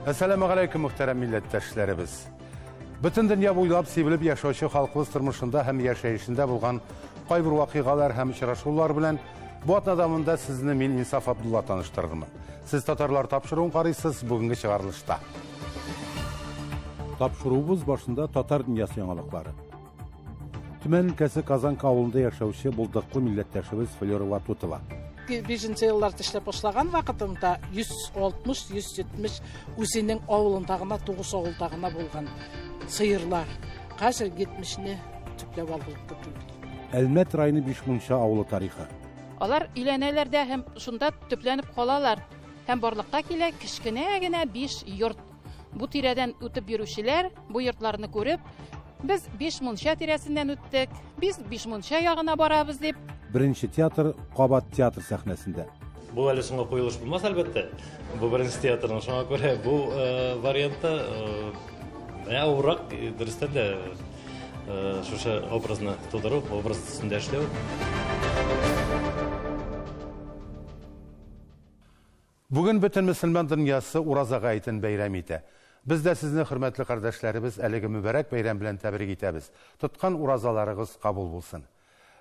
Әссәламегаләйкүм, мөхтәрәм милләттәшләребез. Бөтен дөнья буйлап сибелеп яшәүче халкыбыз тормышында һәм яшәешендә булган кайбер вакыйгалар һәм очрашулар белән бу атна дәвамында сезне мин Инсаф Абдулла таныштырырмын. Сез татарлар тапшыруын карыйсыз бүгенге чыгарылышта. Тапшыруыбыз башында татар дөньясы яңалыклары. Төмән өлкәсе Казанка авылында яшәүче булдыклы милләттәшебез Флера Ватутова. 5 елларда эшләп башлаган вакытымда 160-170 үзенең авылында гына, 9 авылда гына булган сыерлар. Хәзер 70-не төпләп алдык. Әлмәт районы Бишмунча авылы тарихы. Алар өйләнәләр дә һәм шунда төпләнеп калалар. Һәм барлыкка килә кечкенә генә 5 йорт. Бу тирәдән үтеп йөрүчеләр бу йортларны күреп, без Бишмунча тирәсеннән үттек, без Бишмунча ягына барабыз дип. Беренче театр кабат театр сәхнәсендә. Бу әле соңгы куелыш булмас, әлбәттә. Бу беренче театрның, шуңа күрә бу вариантта авыррак, дөрестән дә шушы образны тудыру, образ өстендә эшләү. Бүген бөтен мөселман дөньясы Ураза гаетен бәйрәм итә. Без дә сезне, хөрмәтле кардәшләребез, әлеге мөбарәк бәйрәм белән тәбрик итәбез. Тоткан уразаларыгыз кабул булсын.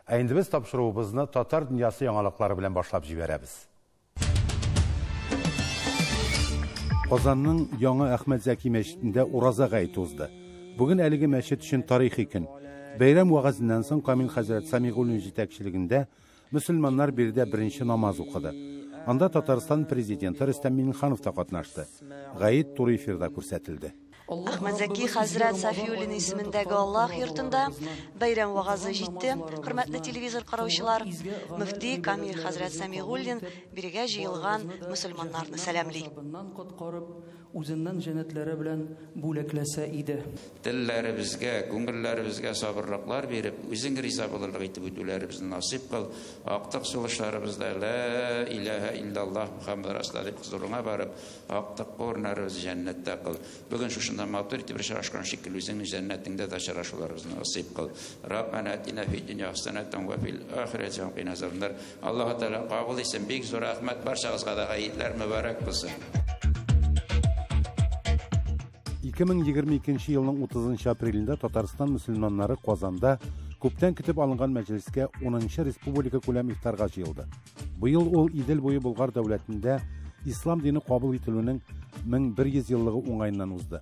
Ә инде без тапшыруыбызны татар дөньясы яңалыклары белән башлап җибәрәбез. Казанның Яңа Әхмәт Зәки мәчетендә Ураза гаете узды. Бүген әлеге мәчет өчен тарихи көн. Бәйрәм вәгазеннән соң Камил хәзрәт Самигуллин җитәкчелегендә мөселманнар биредә беренче намаз укыды. Анда Татарстан президенты Рөстәм Миңнеханов та катнашты. Гает туры эфирда күрсәтелде. Әхмәт Зәки хәзрәт Сафиуллин исемендәге Аллаһ йортында бәйрәм вәгазе җитте. Хөрмәтле телевизор караучылар, мөфти Камил хәзрәт Самигуллин бирегә җыелган мөселманнарны сәламли. Үзеннән җәннәтләре белән бүләкләсә иде. Телләребезгә, күңелләребезгә сабырлыклар биреп, үзең риза булырлык итеп үтүләребезне насыйп кыл. Актык сулышларыбызда ла илаһа иллаллаһ Мухаммад расулуллаһ дип хозурыңа барып, актык урыннарыбызны җәннәттә кыл. Бүген шушында матур итеп очрашкан шикелле үзеңнең җәннәтеңдә дә очрашуларыбызны насыйп кыл. Раббана атина фид дөнья хасанатан ва фил ахирати ва кина азабаннар. Аллаһ Тәгалә кабул итсен. Бик зур рәхмәт барчагызга да, гаетләр мөбарәк булсын. 2022 елның 30 апрелендә Татарстан мөселманнары Казанда күптән көтеп алынган мәҗлескә 10 республика күләм ифтарга җыелды. Быел ул Идел буе Болгар дәүләтендә ислам дине кабул ителүнең 1100 еллыгы уңаеннан узды.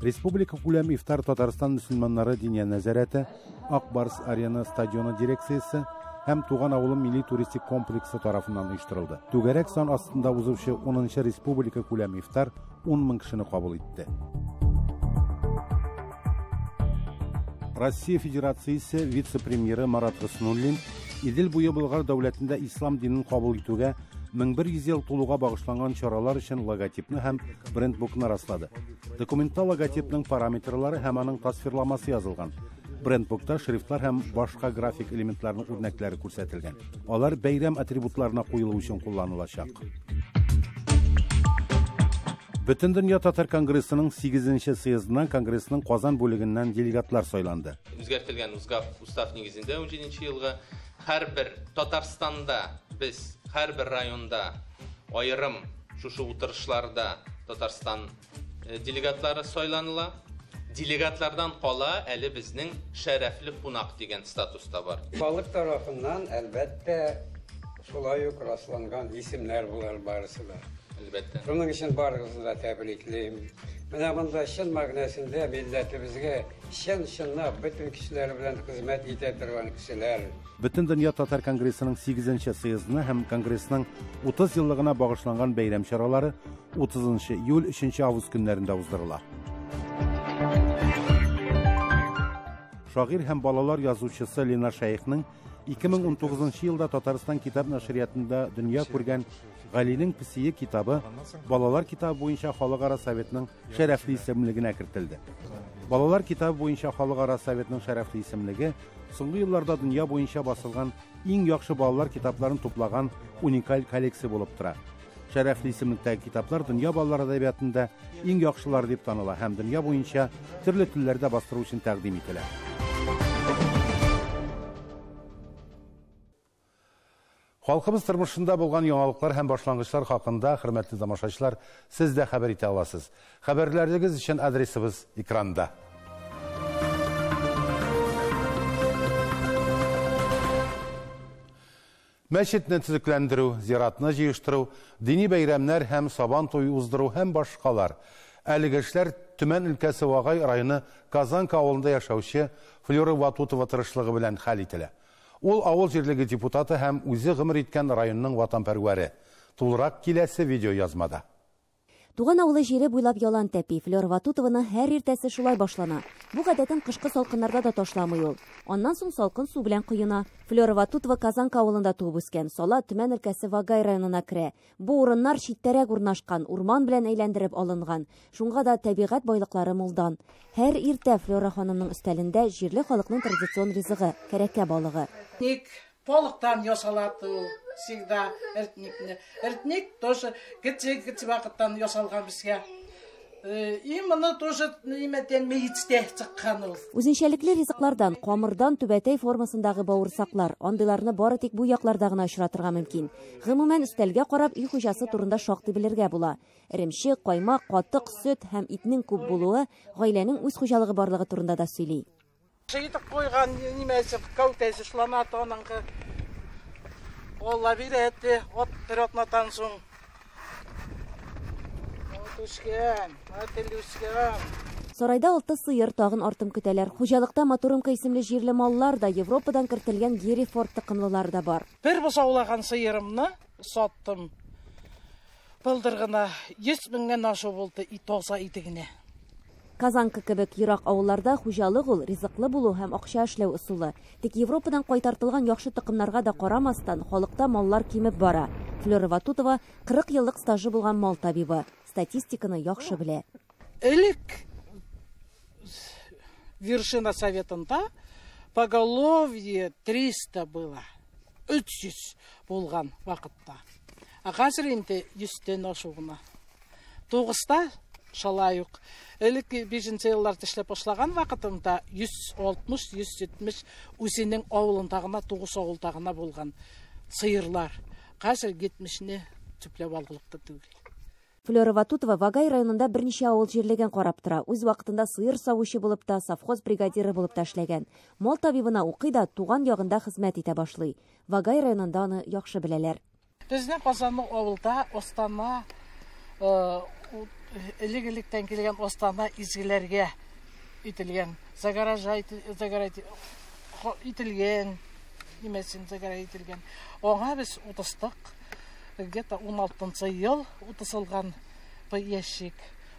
Республика күләм ифтар Татарстан мөселманнары диния нәзарәте, Ак Барс Арена стадионы дирекциясе һәм Туган авылым милли туристик комплексы тарафыннан оештырылды. Түгәрәк сан астында узучы 10 республика күләм ифтар 10 мең кешене кабул итте. Россия Федерациясе вице-премьеры Марат Хөснуллин Идел буе Болгар дәүләтендә ислам динен кабул итүгә 1100 ел тулуга багышланган чаралар өчен логотипны һәм брендбукны раслады. Документта логотипның параметрлары һәм аның тасвирламасы язылган. Брендбукта шрифтлар һәм башка график элементларның үрнәкләре күрсәтелгән. Алар бәйрәм атрибутларына куелу өчен кулланылачак. Бөтендөнья татар конгрессының 8-нче съездына конгрессның Казан бүлегеннән делегатлар сайланды. Үзгәртелгән устав нигезендә 17 елга һәрбер Татарстанда без һәрбер районда аерым шушы утырышларда Татарстан делегатлары сайланыла. Делегатлардан кала әле безнең шәрәфле кунак дигән статус та бар. Халык тарафыннан әлбәттә шулай ук расланган исемнәр булар барысы да. Әлбәттә. Шуның өчен барыгызны да тәбриклим. Менә монда чын мәгънәсендә милләтебезгә чын-чынлап бөтен кешеләр белән хезмәт итә торган кешеләр. Бөтендөнья татар конгрессының 8-нче съездына һәм конгрессның 30 еллыгына багышланган бәйрәм чаралары 30 июль 3 август көннәрендә уздырыла. Шагыйрь һәм балалар язучысы Ленар Шәехнең 2019 елда Татарстан китап нәшриятында дөнья күргән Галинең песие китабы балалар китабы буенча Халыкара советның шәрәфле исемлегенә кертелде. Балалар китабы буенча Халыкара советның шәрәфле исемлеге соңгы елларда дөнья буенча басылган иң яхшы балалар китапларын туплаган уникаль коллекция булып тора. Шәрәфле исемлектәге китаплар дөнья балалар әдәбиятында иң яхшылар дип таныла һәм дөнья буенча төрле телләрдә бастыру өчен тәкъдим ителә. Халкыбыз тормышында булган яңалыклар һәм башлангычлар хакында, хөрмәтле тамашачылар, сез дә хәбәр итә аласыз. Хәбәрләрегез өчен адресыбыз экранда. Мәчетне төзекләндерү, зиратны җыештыру, дини бәйрәмнәр һәм сабан туе уздыру һәм башкалар. Әлеге эшләр Төмән өлкәсе Вагай районы Казанка авылында яшәүче Флюра Ватутова тырышлыгы белән хәл ителә. Ул авыл җирлеге депутаты һәм үзе гомер иткән районның ватанпәрвәре. Тулырак киләсе видеоязмада. Туган авылы җире буйлап ялан тәпи. Флюра Ватутованың һәр иртәсе шулай башлана. Бу гадәтен кышкы салкыннарда да ташламый ул. Аннан соң салкын су белән коена. Флюра Ватутова Казанка авылында туып үскән. Сала Төмән өлкәсе Вагай районына керә. Бу урыннар читтәрәк урнашкан, урман белән әйләндереп алынган. Шуңа да табигать байлыклары мулдан. Һәр иртә Флюра ханымның өстәлендә җирле халыкның традицион ризыгы кәрәкә балыгы. Ник балыктан ясала ул всегда эртникне. Эртник тоже кече вакыттан ясалган безгә. И моны тоже нимәдән мейеттә чыккан ул. Үзенчәлекле ризыклардан, камырдан түбәтәй формасындагы бавырсаклар. Андыйларны бары тик бу якларда гына очратырга мөмкин. Гомумән, өстәлгә карап, өй хуҗасы турында шактый белергә була. Эремчек, каймак, катык, сөт һәм итнең күп булуы гаиләнең үз хуҗалыгы барлыгы турында да сөйли. Шыйтып куйган нимәсе, кәүтәсе шулана аныңкы. Алла бирә, ат бер атнатан соң. Үскән, ат үскән. Сарайда 6 сыер тагын артым көтәләр. Хуҗалыкта Матурымка исемле җирле маллар да, Европадан кертелгән Герефорд токымлылар да бар. Бер бозаулаган сыерымны саттым. Былтыр гына 100 меңнән ашу булды, таза ите генә. Казанка кебек ерак авылларда хуҗалык ул ризыклы булу һәм акча эшләү ысулы. Тик Европадан кайтартылган яхшы токымнарга да карамастан, халыкта маллар кимеп бара. Флюра Ватутова 40 еллык стажы булган мал табибы. Статистиканы яхшы белә. Элек вершина советында поголовье 300 было. 300 булган вакытта. Ә хәзер инде 100-тән ашу гына. 9-та шалай ук. Элек 5 елларда эшләп башлаган вакытымда 160-170 үзенең авылында гына, 9 авылда гына булган сыерлар. Хәзер 70-не төпләп алгылыкта түгел. Флюра Ватутова Вагай районында берничә авыл җирлеген карап тора. Үз вакытында сыер савучы булып та, совхоз бригадиры булып та эшләгән. Мал табибына укый да, туган ягында хезмәт итә башлый. Вагай районында аны яхшы беләләр. Безнең Казанның авылда Остана элек-электән килгән Остана изгеләргә ителгән, загорожа ителгән, нимәсен загорожа ителгән. Аңа без утыстык. Где-то 16 ел утысылган ящик.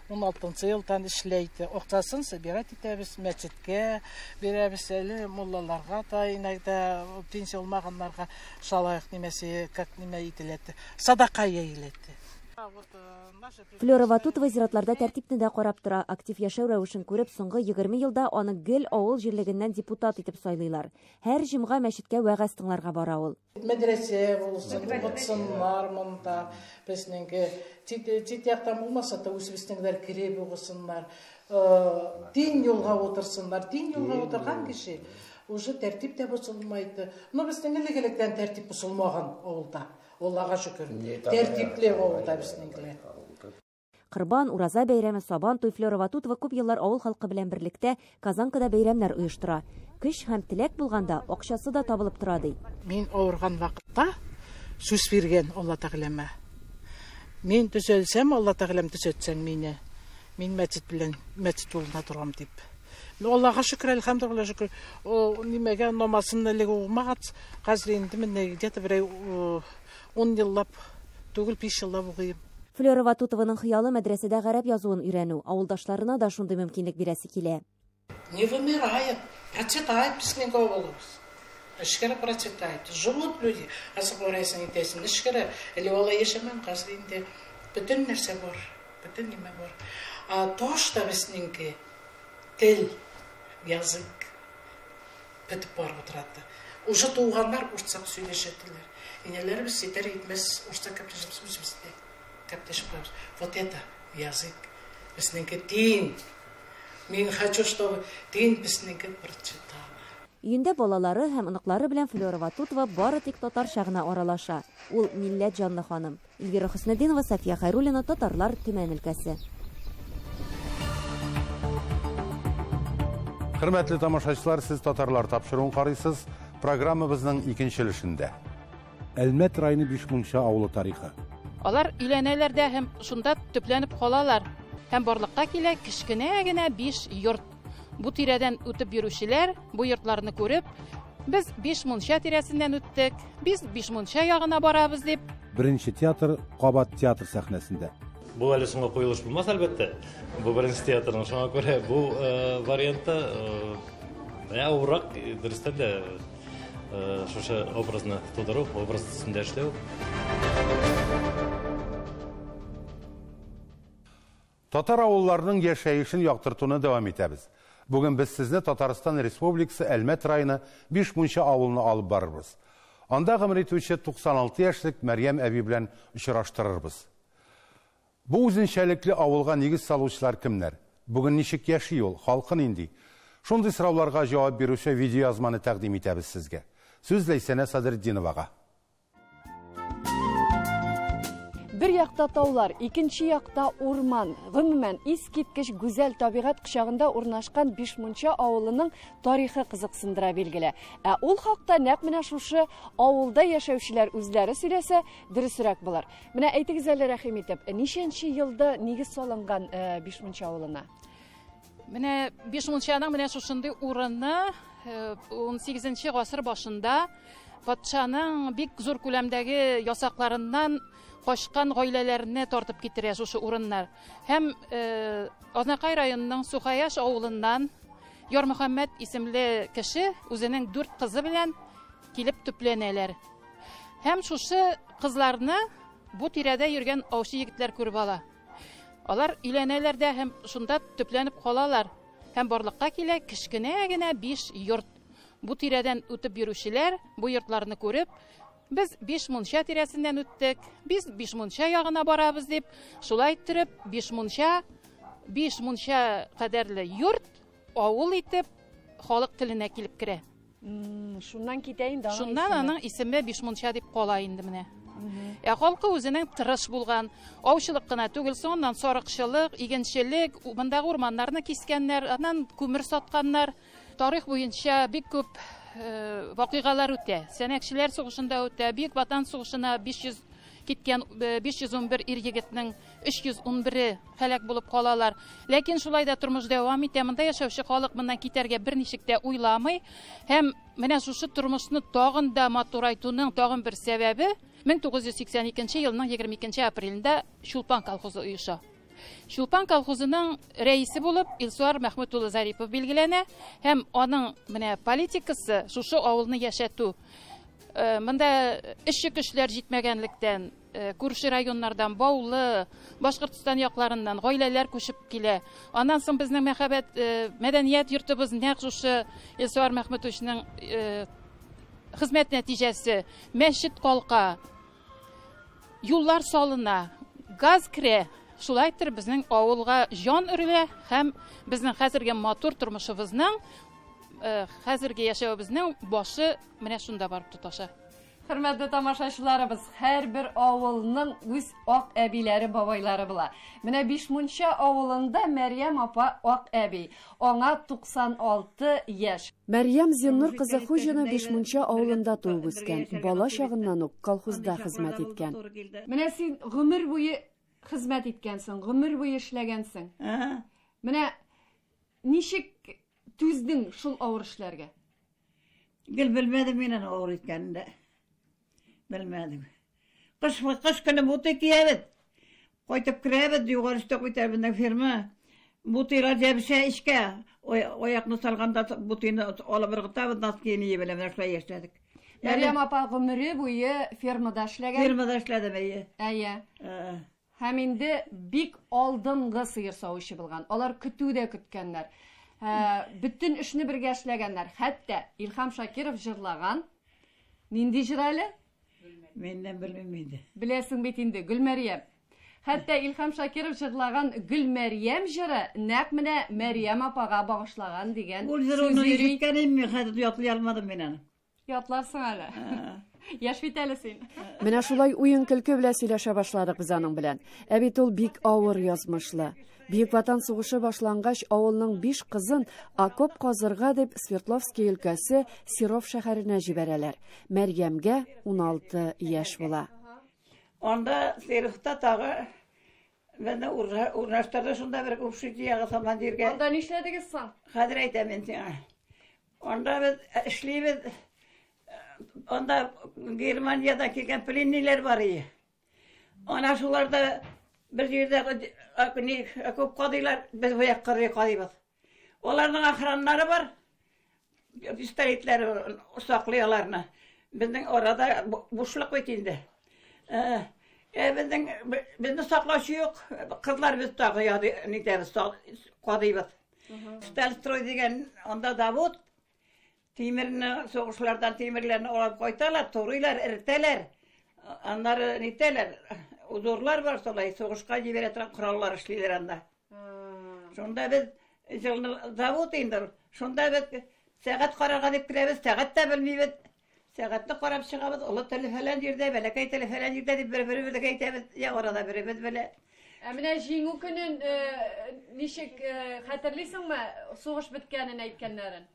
16 елдан эшләйде. Акчасын собирать итәбез, мәчеткә бирәбез әле, муллаларга да, иногда пенсия алмаганнарга шалайык нимәсе, как нимә ителәде. Садака яиләде. Флюра Ватутова зиратларда тәртипне дә карап тора. Актив яшәү рәвешен күреп, соңгы 20 елда аны гел авыл җирлегеннән депутат итеп сайлыйлар. Һәр җомга мәчеткә вәгазь тыңларга бара ул. Мәдрәсә булсын, укытсыннар монда безнеңге. Чит яктан булмаса да үзебезнеңләр кереп укысыннар. Дин юлга утырсыннар. Дин юлга утырган кеше уже тәртип тә бозылмайды. Но безнең элек-электән тәртип бозылмаган авылда. Аллага шөкер. Тәртипле авылда безнеңләр. Кырбан, Ураза бәйрәме, Сабан туй Флюра Ватутова күп еллар авыл халкы белән берлектә Казанкада бәйрәмнәр оештыра. Көч һәм теләк булганда акчасы да табылып тора ди. Мин авырган вакытта сүз биргән Алла Тәгаләмә. Мин төзәлсәм, Алла Тәгаләм төзәтсәң мине. Мин мәчет белән мәчет юлында торам дип. Аллага шөкер, әлхәмдүлилләһ шөкер. О, нимәгә намазын элек укымагач, хәзер инде менә где-то бер 10 еллап түгел, 5 еллап укыйм. Флюра Ватутованың хыялы мәдрәсәдә гарәп язуын өйрәнү. Авылдашларына да шундый мөмкинлек бирәсе килә. Не вымирает, процветает безнең авылыбыз. Эшкәрә процветает. Живут люди. Хәзер карайсың, итәсең, эшкәрә. Әле алай яшәмәм, хәзер инде бөтен нәрсә бар, бөтен нимә бар. А то, что безнеңке тел, язык бетеп барып утырады. Уже туганнар урысча сөйләшәделәр. Инәләребез ситәр итмәс, урысча кәпләшәбез үзебездә. Кәпләшеп куябыз. Вот это язык. Безнеңке дин. Мин хочу, чтобы дин безнеңке процветала. Өендә балалары һәм оныклары белән Флера Ватутова бары тик татарча гына аралаша. Ул милләт җанлы ханым. Эльвира Хөснетдинова, София Хайруллина, Татарлар, Төмән өлкәсе. Хөрмәтле тамашачылар, сез Татарлар тапшыруын карыйсыз. Программабызның икенче өлешендә. Әлмәт районы Бишмунча авылы тарихы. Алар өйләнәләр дә һәм шунда төпләнеп калалар. Һәм барлыкка килә кечкенә генә 5 йорт. Бу тирәдән үтеп йөрүчеләр, бу йортларны күреп, без Бишмунча тирәсеннән үттек, без Бишмунча ягына барабыз дип. Беренче театр кабат театр сәхнәсендә. Бу әле соңгы куелыш булмас, әлбәттә. Бу беренче театрның, шуңа күрә бу вариантта менә авыррак, дөрестән дә шушы образны тудыру, образ өстендә эшләү. Татар авылларының яшәешен яктыртуны дәвам итәбез. Бүген без сезне Татарстан Республикасы Әлмәт районы Бишмунча авылына алып барырбыз. Анда гомер итүче 96 яшьлек Мәрьям әби белән очраштырырбыз. Бу үзенчәлекле авылга нигез салучылар кемнәр? Бүген ничек яши ул, халкы нинди? Шундый сорауларга җавап бирүче видеоязманы тәкъдим итәбез сезгә. Сүз Ләйсәнә Садретдиновага. Бер якта таулар, икенче якта урман. Гомумән, искиткеч гүзәл табигать кочагында урнашкан Бишмунча авылының тарихы кызыксындыра билгеле. Ә ул хакта нәкъ менә шушы авылда яшәүчеләр үзләре сөйләсә, дөресрәк булыр. Менә әйтегез әле, рәхим итеп, ничәнче елда нигез салынган Бишмунча авылына? Менә Бишмунчаның менә шушындый урыны 18 гасыр башында патшаның бик зур күләмдәге ясакларыннан качкан гаиләләрне тартып китерә шушы урыннар. Һәм Азнакай районының Сухаяш авылыннан Ярмөхәммәт исемле кеше үзенең 4 кызы белән килеп төпләнәләр. Һәм шушы кызларны бу тирәдә йөргән аучы егетләр күреп ала. Алар өйләнәләр дә һәм шунда төпләнеп калалар. Һәм барлыкка килә кечкенә генә 5 йорт. Бу тирәдән үтеп йөрүчеләр, бу йортларны күреп, без Бишмунча тирәсеннән үттек, без Бишмунча ягына барабыз дип, шулай иттереп Бишмунча, Бишмунча кадәрле йорт авыл итеп халык теленә килеп керә. Шуннан китә инде аның Шуннан исеме. аның исеме Бишмунча дип кала инде менә. Ә халкы үзенең тырыш булган, аучылык кына түгел, соңыннан сарыкчылык, игенчелек, мондагы урманнарны кискәннәр, аннан күмер сатканнар. Тарих буенча бик күп вакыйгалар үтә. Сәнәкчеләр сугышында үтә, Бөек Ватан сугышына 500 киткән, 511 ир егетнең 311-е һәлак булып калалар. Ләкин шулай да тормыш дәвам итә. Монда яшәүче халык моннан китәргә берничек тә уйламый. Һәм менә шушы тормышны тагын да матурайтуның тагын бер сәбәбе 1982 елның 22 апрелендә Чулпан колхозы оеша. Чулпан колхозының рәисе булып Илсуар Мәхмүт улы Зарипов билгеләнә һәм аның менә политикасы шушы авылны яшәтү. Монда эшче көчләр җитмәгәнлектән, күрше районнардан, Баулы, Башкортстан якларыннан гаиләләр күчеп килә. Аннан соң безнең мәхәббәт, мәдәният йортыбыз нәкъ шушы Илсуар Мәхмүтовичның хезмәт нәтиҗәсе. Мәчет калка, юллар салына, газ керә. Шулай итеп безнең авылга җан өрелә һәм безнең хәзерге матур тормышыбызның, хәзерге яшәвебезнең башы менә шунда барып тоташа. Хөрмәтле тамашачыларыбыз, һәрбер авылның үз ак әбиләре, бабайлары була. Менә Бишмунча авылында Мәрьям апа ак әби. Аңа 96 яшь. Мәрьям Зиннур кызы Хуҗина Бишмунча авылында туып үскән. Бала чагыннан ук колхозда хезмәт иткән. Менә син гомер буе хезмәт иткәнсең, гомер буе эшләгәнсең. Менә ничек түздең шул авыр эшләргә? Гел белмәдем мин аны авыр иткәнен дә. Белмәдем. Кыш көне бутый киябез. Кайтып керәбез, югары өстә кайтабыз безнең ферма. Бутыйлар җәбешә эчкә. Аякны салганда бутыйны алып ыргытабыз, носкине киеп белән менә шулай яшәдек. Мәрьям апа гомере буе фермада эшләгән. Фермада эшләдем, әйе. Әйе. Һәм инде бик алдынгы сыер савучы булган. Алар көтү дә көткәннәр. Бөтен эшне бергә эшләгәннәр. Хәтта Илһам Шакиров җырлаган. Нинди җыр әле? Миннән белмим инде. Беләсең бит инде, Гөлмәрьям. Хәтта Илһам Шакиров җырлаган Гөлмәрьям җыры нәкъ менә Мәрьям апага багышлаган дигән Ул җыруны ишеткән идем мин, хәзер ятлый алмадым мин аны. Ятларсың әле. Яшь бит әле син. Менә шулай уен-көлке белән сөйләшә башладык без аның белән. Ә бит ул бик авыр язмышлы. Бөек Ватан сугышы башлангач, авылның биш кызын окоп казырга дип Свердловский өлкәсе Серов шәһәренә җибәрәләр. Мәрьямгә 16 яшь була. Анда Серовта тагы безне урнаштырды шунда бер общежитиегә саман җиргә. Анда нишләдегез соң? Хәзер әйтәм мин сиңа. Анда без эшлибез. Анда Германиядән килгән пленныйлар бар иде. Ана шуларда бер җирдә окоп казыйлар, без бу якка казыйбыз. Аларның охраннары бар. Пистолетләре саклый аларны. Безнең арада бушлык бит инде. Ә безнең безне саклаучы юк. Кызлар без тагы нитәбез, казыйбыз. Стальстрой дигән анда завод. Тимерне сугышлардан тимерләрне алып кайталар, турыйлар, эретәләр. Аннары нитәләр. Узорлар бар шулай, сугышка җибәрә торган кораллар эшлиләр анда. Шунда без җылны завод инде. Шунда без сәгать карарга дип керәбез, сәгать тә белмибез. Сәгатьне карап чыгабыз, олы теле фәлән җирдә, бәләкәй теле фәлән җирдә дип бер-беребезгә әйтәбез, я арада беребез белә. Ә менә Җиңү көнен ничек хәтерлисеңме, сугыш беткәнен әйткәннәрен?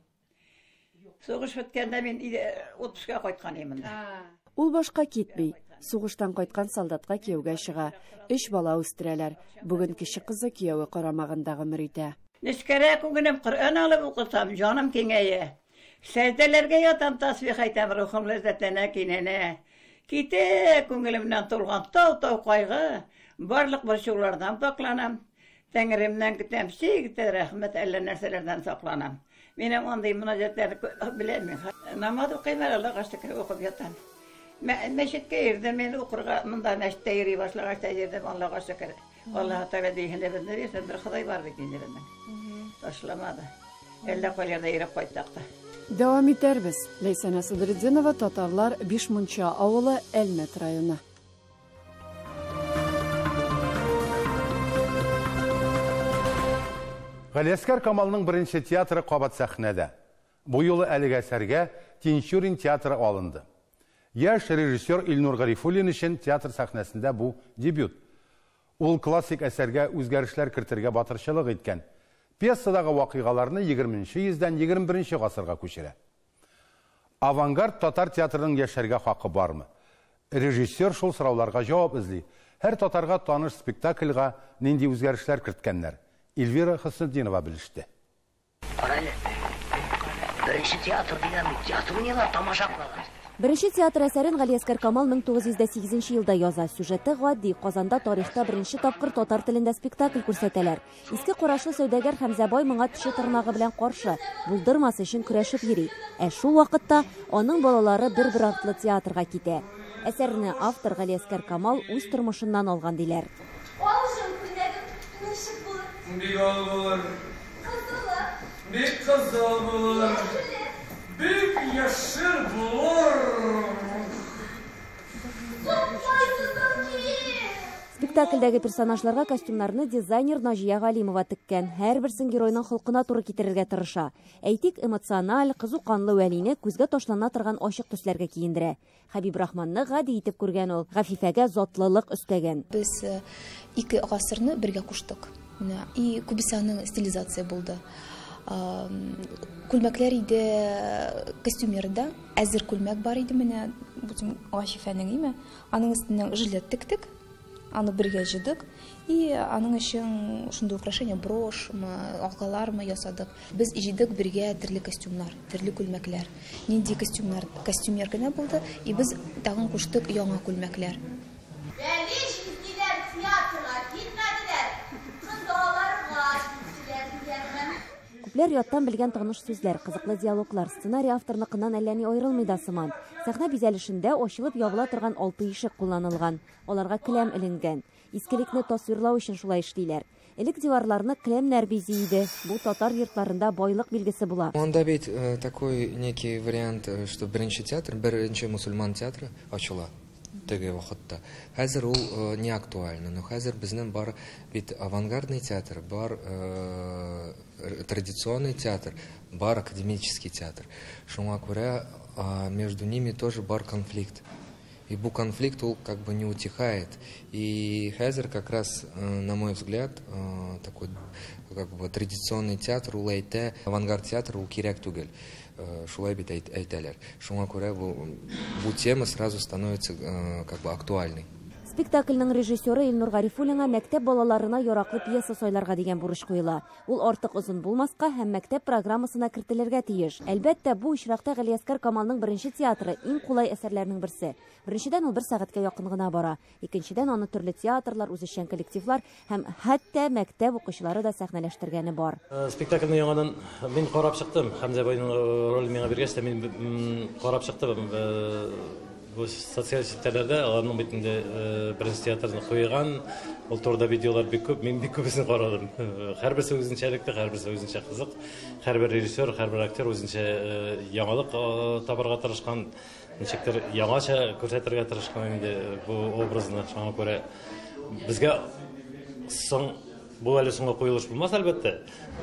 Сугыш беткәндә мин отпускка кайткан идем монда. Ул башка китми. Сугыштан кайткан солдатка кияүгә чыга. Өч бала үстерәләр. Бүген кече кызы кияве карамагында гомер итә. Нечкәрә күңелем Коръән алып укысам, җаным киңәя. Сәҗдәләргә ятам, тасбих әйтәм, рухым ләззәтләнә, кинәнә. Китә күңелемнән тулган тау-тау кайгы, барлык борчулардан пакланам. Тәңремнән көтәм, чиктә рәхмәт, әллә нәрсәләрдән сакланам. Минем андый мөнәҗәтләрне беләм мин. Намаз укыйм, Аллаһка шөкер укып ятам. Мәчеткә йөрдем, мин укырга, монда мәчеттә йөри башлагач та йөрдем, Аллаһка шөкер. Аллаһ Тәгалә динебезне бирсен, бер Ходай бар бит инде безнең. Ташламады. Әллә кайларда йөреп кайттык та. Дәвам итәрбез. Ләйсәнә Садретдинова, Татарлар, Бишмунча авылы, Әлмәт районы. Галиәсгар Камалның беренче театры кабат сәхнәдә. Бу юлы әлеге әсәргә Тинчурин театры алынды. Яшь режиссер Илнур Гарифуллин өчен театр сәхнәсендә бу дебют. Ул классик әсәргә үзгәрешләр кертергә батырчылык иткән. Пьесадагы вакыйгаларны 20 йөздән 21 гасырга күчерә. Авангард татар театрының яшәргә хакы бармы? Режиссер шул сорауларга җавап эзли. Һәр татарга таныш спектакльгә нинди үзгәрешләр керткәннәр? Эльвира Хөснетдинова белеште. Карале. Беренче театр дигән бит, театр уйныйлар, тамаша кылалар. Беренче театр әсәрен Галиәсгар Камал 1908 елда яза. Сюжеты гади. Казанда тарихта беренче тапкыр татар телендә спектакль күрсәтәләр. Иске карашлы сәүдәгәр Хәмзә бай моңа теше тырнагы белән каршы, булдырмас өчен көрәшеп йөри. Ә шул вакытта аның балалары бер-бер артлы театрга китә. Әсәрне автор Галиәсгар Камал үз тормышыннан алган диләр. Алжын күлмәгем ничек булыр? Бик ал булыр. Кызылы. Бик кызыл булыр. Бик яшел булыр. Спектакльдәге персонажларга костюмнарны дизайнер Наҗия Галимова теккән. Һәрберсен геройның холкына туры китерергә тырыша. Әйтик, эмоциональ, кызу канлы Вәлине күзгә ташлана торган ачык төсләргә киендерә. Хәбиб Рахманны гади итеп күргән ул. Гафифәгә затлылык өстәгән. Без ике гасырны бергә куштык. И күбесе аның стилизация булды. Күлмәкләр иде костюмерда, әзер күлмәк бар иде менә бөтен Гафифәнең име. Аның өстеннән жилет тектек, аны бергә җыдык. И аның өчен шундый украшение, брошмы, алкалармы ясадык. Без җыдык бергә төрле костюмнар, төрле күлмәкләр. Нинди костюмнар, костюмер генә булды, и без тагын куштык яңа күлмәкләр. Вәли җизниләр театрга китмәделәр, кызаларга киттеләр дигәнмен. Күпләр яттан белгән таныш сүзләр, кызыклы диалоглар, сценарий авторныкыннан әллә ни аерылмый да сыман. Сәхнә бизәлешендә ачылып ябыла торган 6 ишек кулланылган. Аларга келәм эленгән. Искелекне тасвирлау өчен шулай эшлиләр. Элек диварларны келәмнәр бизи иде. Бу татар йортларында байлык билгесе була. Анда бит такой некий вариант, что беренче театр, беренче мусульман театры ачыла. Теге вакытта. Хәзер ул не актуально, но хәзер безнең бар бит авангардный театр, бар традиционный театр, бар академический театр. Шуңа күрә между ними тоже бар конфликт. И бу конфликт ул как бы не утихает. И хәзер как раз, на мой взгляд, такой как бы традиционный театр ул әйтә, авангард театр ул кирәк түгел. Шулай бит әйтәләр. Шуңа күрә бу тема сразу становится как бы актуальной. Спектакльнең режиссеры Илнур Гарифуллинга мәктәп балаларына яраклы пьеса сайларга дигән бурыч куела. Ул артык озын булмаска һәм мәктәп программасына кертелергә тиеш. Әлбәттә, бу очракта Галиәсгар Камалның беренче театры иң кулай әсәрләрнең берсе. Беренчедән, ул бер сәгатькә якын гына бара. Икенчедән, аны төрле театрлар, үзешчән коллективлар һәм хәтта мәктәп укучылары да сәхнәләштергәне бар. Спектакльне яңадан мин карап чыктым. Хәмзә байның ролен миңа биргәч тә мин карап чыктым. Бу социаль челтәрләрдә аларның бит инде беренче театрны куйган, ул турыда видеолар бик күп, мин бик күбесен карадым. Һәрберсе үзенчәлекле, һәрберсе үзенчә кызык. Һәрбер режиссер, һәрбер актер үзенчә яңалык табарга тырышкан, ничектер яңача күрсәтергә тырышкан инде бу образны. Шуңа күрә безгә соң бу әле соңгы куелыш булмас, әлбәттә.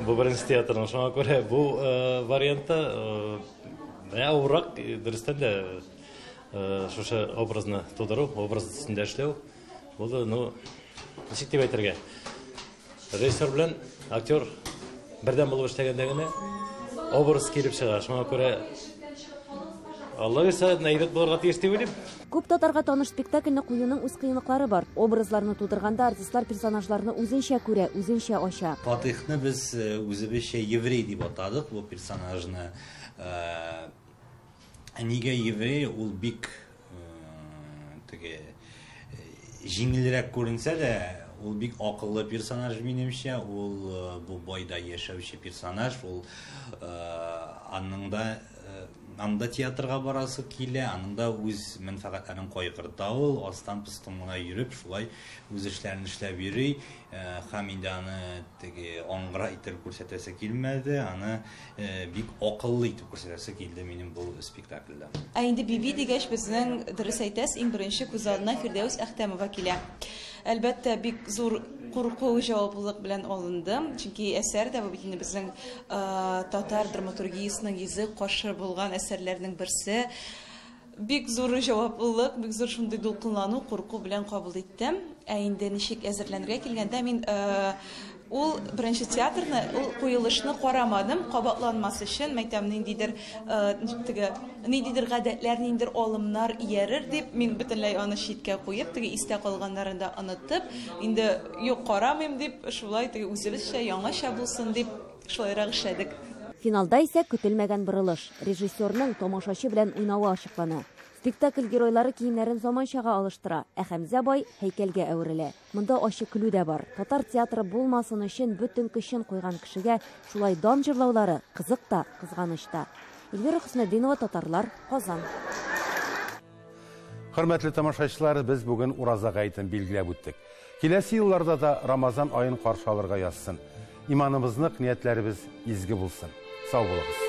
Бу беренче театрның, шуңа күрә бу вариантта авыррак, дөрестән дә шушы образны тудыру, образ өстендә эшләү булды. Ну, ничек дип әйтергә? Режиссер белән актер бердәм булып эшләгәндә генә образ килеп чыга. Шуңа күрә Алла бирсә, әйбәт булырга тиеш дип уйлыйм. Күп татарга таныш спектакльне куюның үз кыенлыклары бар. Образларны тудырганда артистлар персонажларны үзенчә күрә, үзенчә ача. Фатихны без үзебезчә еврей дип атадык бу персонажны. Нигә еврей? Ул бик теге җиңелрәк күренсә дә, ул бик акыллы персонаж минемчә. Ул бу байда яшәүче персонаж, ул аның да анда театрга барасы килә, аның да үз мәнфәгатьләрен кайгырта ул, астан пыстан гына йөреп, шулай үз эшләрен эшләп йөри. Һәм инде аны теге аңгыра итеп күрсәтәсе килмәде, аны бик акыллы итеп күрсәтәсе килде минем бу спектакльдә. Ә инде Биби дигәч, безнең дөрес әйтәс, иң беренче күз алдына Фирдәүс Әхтәмова килә. Әлбәттә, бик зур курку, җаваплылык белән алынды, чөнки әсәр дә бу бит инде безнең татар драматургиясенең йөзе каршы булган әсәрләрнең берсе. Бик зур җаваплылык, бик зур шундый дулкынлану, курку белән кабул иттем. Ә инде ничек әзерләнергә килгәндә, мин ул беренче театрны, ул куелышны карамадым, кабатланмас өчен, мәйтәм, ниндидер теге ниндидер гадәтләр, ниндидер алымнар иярер дип, мин бөтенләй аны читкә куеп, теге истә калганнарын да онытып, инде юк карамыйм дип, шулай теге үзебезчә яңача булсын дип, шулайрак эшләдек. Финалда исә көтелмәгән борылыш. Режиссерның тамашачы белән уйнавы ачыклана. Спектакль геройлары киемнәрен заманчага алыштыра, ә Хәмзә бай һәйкәлгә әверелә. Монда ачы көлү дә бар. Татар театры булмасын өчен бөтен көчен куйган кешегә шулай дан җырлаулары кызык та, кызганыч та. Эльвира Хөснетдинова, Татарлар, Казан. Хөрмәтле тамашачылар, без бүген Ураза гаетен билгеләп үттек. Киләсе елларда да Рамазан аен каршы алырга язсын. Иманыбыз нык, ниятләребез изге булсын. Сау булыгыз.